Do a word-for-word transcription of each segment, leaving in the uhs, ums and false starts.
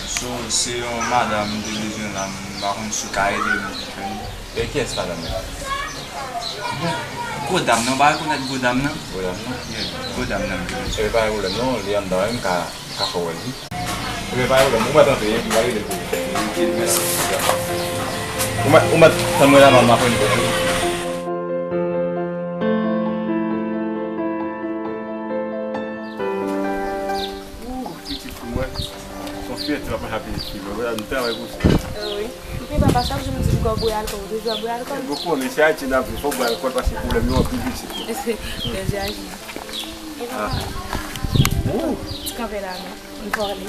So, se yon madanm m te bezwen la, m pa konn si w ka ede m. E kiyès madanm nan? Bon, gwo dam nan, w pa rekonèt gwo dam nan? Gwo dam nan? Yeah, gwo dam nan. E pa gen pwoblèm non, li anndan wi, m ka, m ka fè w wè l wi. Ebyen, pa gen pwoblèm, ou mèt antre, epi m a rele l pou ou. Ok, mèsi. Ou mèt, ou mèt tann mwen la, m ap vini kote ou. Ou, pitit pou mwen. Se yon fyète w ap mache ak pitit fi mwen. Mwen, nou travay pou sa. Ah wi. Men papa, chak jou m di m pou w bwè alkòl, ou toujou ap bwè alkòl. Ou konnen, se Ayiti n ap viv, fòk bwè alkòl paske pwoblèm yo anpil isit. Mèsi aji. E papa, ou ti kanpe la non. M vòlè.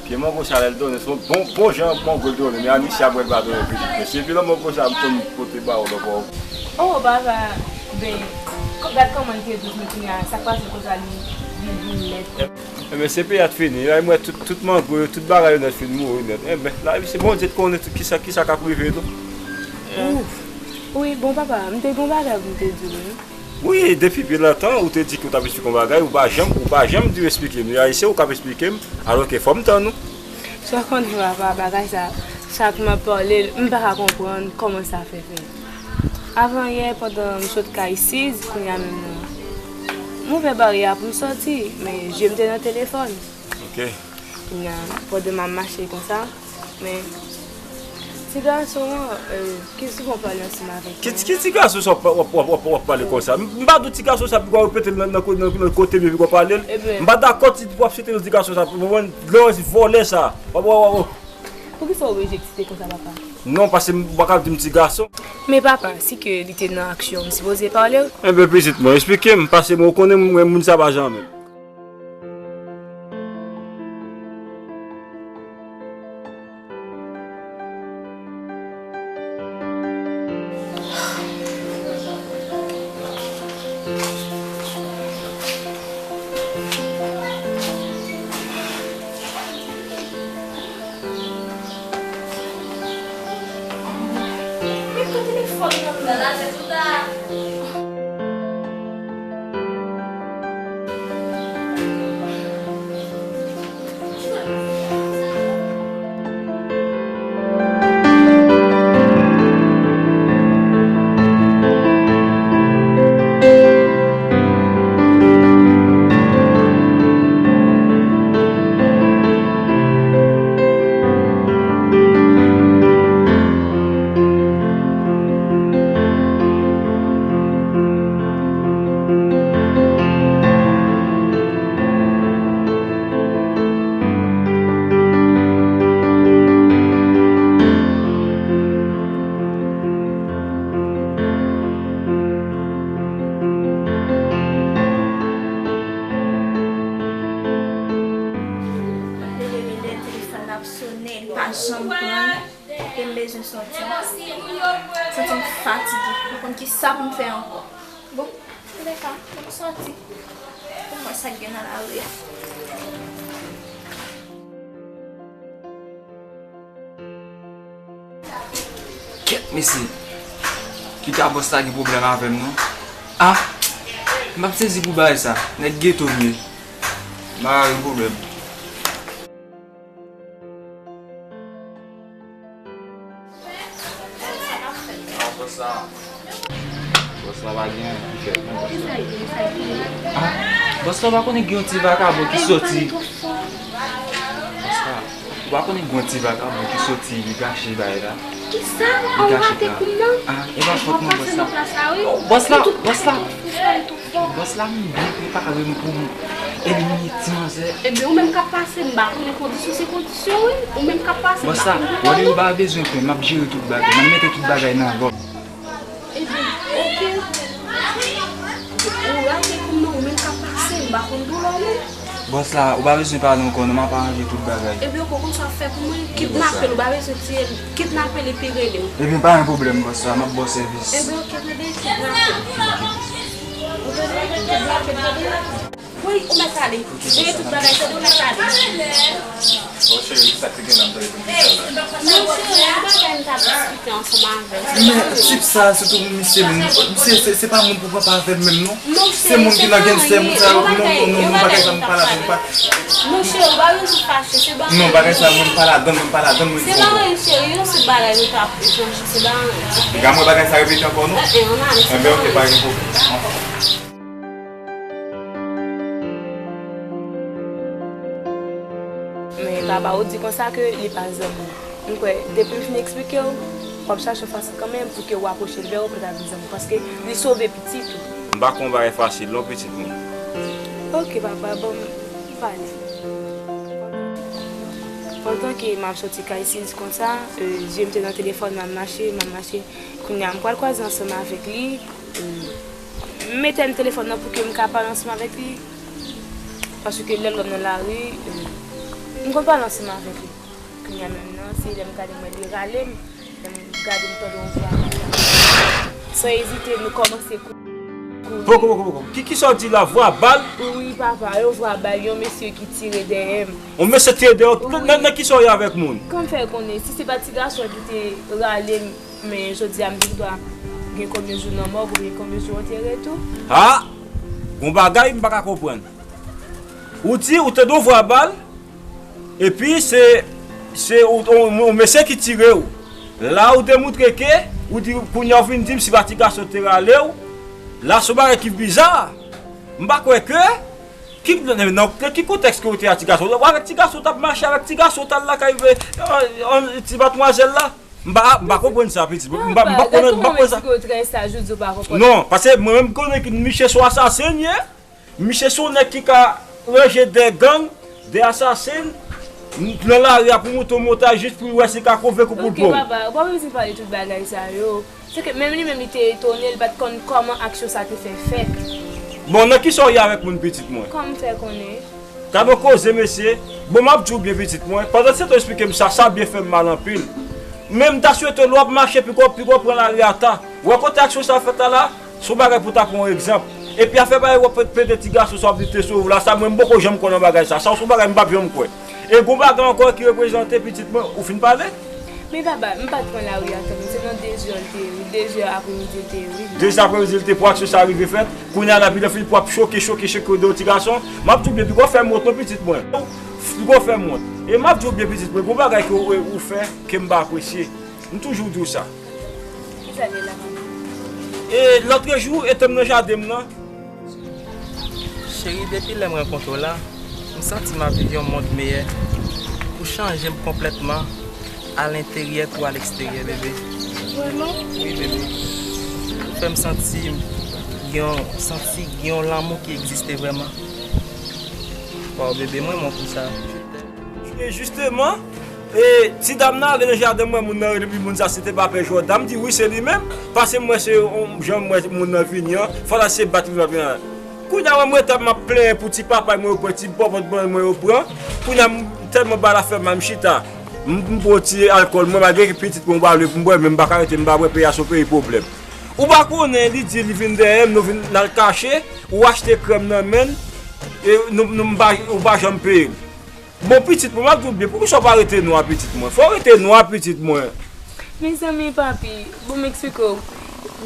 Pye mango sa lè l donnen, se yon bon, bon jan mango l donnen, men Anicia bwè l pa donnen pitit. Men se vilon mango sa m konn pote ba ou lòt bò. Oh, papa, ben, gad kòman l te dous, men kounye a, sa k pase konsa li, li vin lèd. Ebyen, se peyi a t fini, la, m wè tout, tout mango yo, tout bagay yo nèt fin mouri nèt. Ebyen, lavi se Bondye t konnen tout kisa, kisa k ap rive tou. Ouf. Wi, bon, papa, m te gon bagay pou m te di w, wi. Wi, depi pi lontan, ou te di ke w t ap esplike yon bagay, ou pa janm, ou pa janm di w esplike m. Li a se ou k ap esplike m, alò ke fò m tann ou. Sa w konnen papa, bagay sa, chak m ap pale l, m pa ka konprann kòman sa fè fèt. Avan yè, pandan m sot kay Siz, kounye a menm nan, m ouvè baryè a pou m sòti, men je m te nan telefòn. Ok. Kounye a, pandan m ap mache konsa, men ti gason an, euh, ki souvan pale ansanm avèk mwen. Ki, ki ti gason sa w ap, w ap, w ap, w ap, w ap pale konsa? M, m pa di w ti gason sa pou w repete l nan, nan, nan, nan kote m epi w pale l. Ebyen. M pa dakò ti, w ap site non ti gason sa. Ou konprann? Lòz vòlè sa. W ap, w ap, w ap. Poukisa w rejekte konsa, papa? Non, paske m pa ka di m ti gason. Men papa, si ke li te nan aksyon, m sipoze pale w? Ebyen, pitit mwen, esplike m, paske mwen, ou konnen mwen, moun sa pa janm. Rele, rele, telefòn ap sonnen, li pa janm pran. E m bezwen sòti. Santi m fatige. M pa konn kisa pou m fè ankò. Bon, antoulèka, pou m sòti. Pou m wè sa k gen nan lari a. Kèt, mesye. Kite bòs la gen pwoblèm avè m, non. Ah! M ap sezi pou bagay sa. Nèg geto m ye. M pa ka gen pwoblèm. Ah, bòs la. Bòs la pa gen anyen pou fèt non, bòs la. Ah, bòs la pa konnen gen yon ti vakabon ki soti. Bòs la, ou pa konnen gen yon ti vakabon ki soti, li gache bagay la. Kisa? Li gache plan. Ah, e pa fòt mwen, bòs la. Oh, bòs la, bòs la. Bòs la, m byen prepare m pou m elimine ti manzè. Ebyen, ou menm k ap pase, m pa konnen kondisyon, se kondisyon, wi. Ou menm k ap pase, m pa konnen. Bòs la, wòl yo pa bezwen pè, m ap jere tout bagay, m ap mete tout bagay nan lòd. Ebyen, oke. Ou rate pou mwen, ou menm k ap pase, m pa konn doulè w, non. Bòs la, ou pa bezwen pale ankò, non, m ap aranje tout bagay. Ebyen, oke, konsa w ap fè pou mwen, kidnape l, ou pa bezwen tiye l, kidnape l epi rele m. Ebyen, pa gen pwoblèm, bòs la, m ap ba w sèvis. Ebyen, oke, tande, kidnape l. Ou tande, kidnape l, tande. Wi, ou mèt ale. Rele tout bagay, tande, ou mèt ale. Bon, cheri, sa k te gen nan tande pou m di sa la? Non, cheri, yon bagay m t Ap diskite ansanm avè l. Men tip sa, sitou misye, misye se, se pa moun pou papa avè l menm non. Se moun ki nan gangstè, moun sa yo, non, non, non, non, bagay sa m pa ladann, m pa. Non, cheri, ou pa bezwen fache, se pa anyen. Non, bagay sa mwen m pa ladann, mwen m pa ladann, mwen. Se pa anyen, cheri, yon sèl bagay nou t ap chanje, se pa anyen. Gade mwen bagay sa repete ankò non. Enben, ok, pa gen pwoblèm. Men papa ou di konsa ke li pa zanmi. M kwè, depi m fin eksplike w, w ap chache yon fason kanmenm pou ke w rapwoche l vè w pou ta vin zanmi, paske li sove pitit ou. M pa konn bagay fasil non, pitit mwen. Ok, papa, bon, m pale. Pandan ke m ap soti kay Siz konsa, e, je m te nan telefòn, m ap mache, m ap mache. Kounye a, m pral kwaze ansanm avèk li. E, m etèn telefòn nan pou ke m ka pale ansanm avèk li. Paske lè lòm nan lari, e, m konn pale ansanm avèk li. Kounye a menm nan, se lè m gade m wè li rale m, lè m gade m tande yon vwa bal. San ezite, nou kòmanse kou-, kouri. Poko, poko, poko. Ki, kisa w di la, vwa bal? Wi, papa, yon vwa bal, yon mesye ki tire dèyè m. Yon mesye tire dèyè w? Wi. Nan, nan kisa w ye avèk moun? Kòm fè konnen, si se pa ti gason ki te rale m, men jodi a m gen dwa gen konbyen jou nan mòg oubyen konbyen jou antere tou? Ha! Gon bagay m pa ka konprann. Ou di ou tande yon vwa bal, epi se, se ou, ou, ou mesye ki tire w. La ou demontre ke, ou di, kounye a ou vin di m si pa ti gason te rale w. La se yon bagay ki biza. M pa kwè ke, ki, nan, nan ki kontèks ke ou te a ti gason? Ou avèk ti gason, ou t ap mache avèk ti gason, ou t al lakay, e, e, ti matmwazèl la? M pa, m pa konprann sa, pitit. M pa, m pa konnen, m pa konn sa. Non, paske mwen menm m konnen ke misye se yon asasen li ye. Misye se yon nèg ki ka ranje de gang, de asasen, nan lari a pou monte yon montay jis pou l wè si l ka konvenk ou pou l pran w. Ok, papa, ou pa bezwen pale tout bagay sa yo. Se ke menm li menm li te etone, li pa t konn kòman aksyon sa te fè fèt. Bon, nan kisa w ye avèk moun pitit mwen? Kòm fè konnen. Gad yon koze, mesye. Bon, m ap di w byen, pitit mwen. Pandan se tan w esplike m sa, sa byen fè m mal anpil. Men m ta swete w, lè w ap mache, piko, piko pran lari a ta. Ou wè kote aksyon sa fèt la la? Se yon bagay pou w ta pran yon egzanp. Epi afè bagay w ap pede ti gason sa w ap di te sove w la, sa mwen m poko janm kwè nan bagay sa. Sa se yon bagay m p ap janm kwè. E gon bagay ankò ki reprezante pitit mwen, ou fin pale? Men papa, m pa t pran lari a tann ou, se nan de zè l te ye wi, de zè apremidi l te ye wi. De zè apremidi l te pou aksyon sa rive fèt, kounye a la pi lè fini pou ap choke, choke, choke de yon ti gason. M ap di w byen, piko fè m wont non pitit mwen. Piko fè m wont. E m ap di w byen pitit mwen, gon bagay ke ou, ou fè ke m pa apresye. M toujou di w sa. Kisa l ye la, papa? E lòtrejou, e te m nan jaden m nan. Cheri, depi lè m rankontre w la, m santi m ap viv yon mond meyè. Ou chanje m konplètman, alenteryè kou aleksteryè, bebe. Vrèman? Wi, bebe. Ou fè m santi m gen yon, santi gen yon lanmou ki egziste vrèman. Waw, bebe, m renmen w pou sa. E jisteman, e, ti dam nan ale nan jaden, m wè moun nan rele, epi moun sa se te pa pè Jòdan. M di wi, se li menm, paske m wè se yon jan m wè moun nan vini an, fò l al se bat li, bat li. Kounye a, mwen, mwen, m ap plenyen pou ti papay mwen yo pran, ti bòbòt mwen yo pran. Kounye a, m tèlman ba l a fè mal, m chita. M, m pran ti alkòl mwen, malgre ke pitit mwen pa vle pou m bwè, men m pa ka rete, m pa bwè, peyi a se yon peyi pwoblèm. Ou pa konnen, li di li vin dèyè m, nou vin, n al kache, ou achte krèm nan men l, e nou, nou, m pa, ou pa janm peye l. Bon, pitit mwen, m ap di w byen, poukisa w pa rete nwa, pitit mwen? Fò w rete nwa, pitit mwen. Mezanmi, papi, bon, m eksplike w.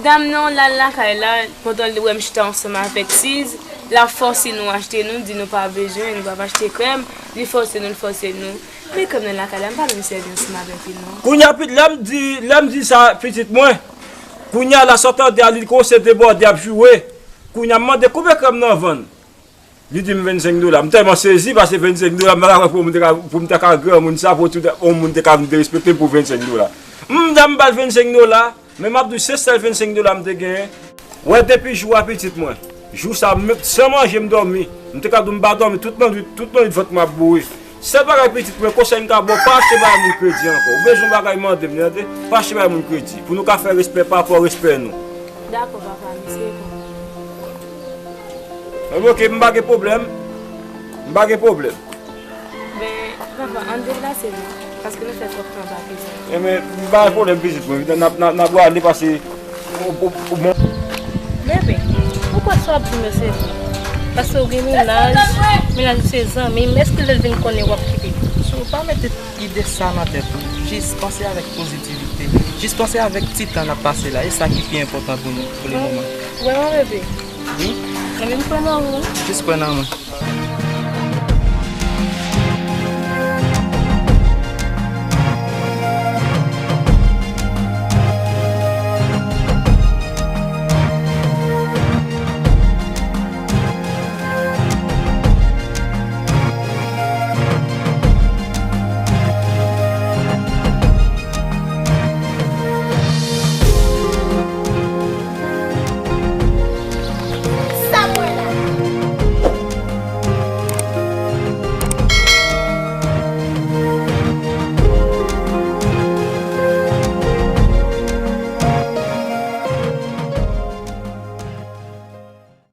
Dam nan, l al lakay la, pandan li wè m chita ansanm avèk Siz, l ap fòse nou achte, nou di nou pa bezwen, nou p ap achte krèm, li fòse nou, li fòse nou. Men krèm nan lakay la, m pa menm sèvi ansanm avèk li, non. Kounye a, pitit, lè m di, lè m di sa, pitit mwen, kounye a, la sa w tande a, li kòmanse debòde, ap joure. Kounye a, m mande, konbyen krèm nan vann? Li di m vennsenk dola. M tèlman sezi paske vennsenk dola, m pa ka kwè pou m te ka, pou m ta ka granmoun sa, pou tout yon moun te ka vin derespekte m pou vennsenk dola. M, m ba l vennsenk dola, men m ap di w, se sèl vennsenk dola m te genyen. Wè, depi jou a pitit mwen, jou sa, m, san manje m dòmi. M te ka di w m pa dòmi, tout lannwit, tout lannwit vant mwen ap boure. Sèl bagay pitit mwen, konsèy m ka ba w, pa achte bagay moun kredi ankò. Ou bezwen bagay, mande m, tande? Pa achte bagay moun kredi. Pou nou ka fè respè pa rapò respè nou. Dakò, papa, mèsi. Ebyen, ok, m pa gen pwoblèm. M pa gen pwoblèm. Ben, papa, ann deplase non, paske nou fè twòp tan pa prizon. Ebyen, m pa gen pwoblèm, pitit mwen. N ap, n ap, n ap rale pase. Bebe, poukisa w ap di m yo se vre? Paske w gen mennaj, mennaj ou se zanmi m, èske lè l vin konnen w ap kite l? Cheri, pa mete ide sa nan tèt ou. Jis panse avèk pozitivite. Jis panse avèk ti tan n ap pase la, e sa ki pi enpòtan pou nou, pou le moman. Vrèman, bebe? Wi. Mwen menm kwè nan ou. Jis kwè nan mwen.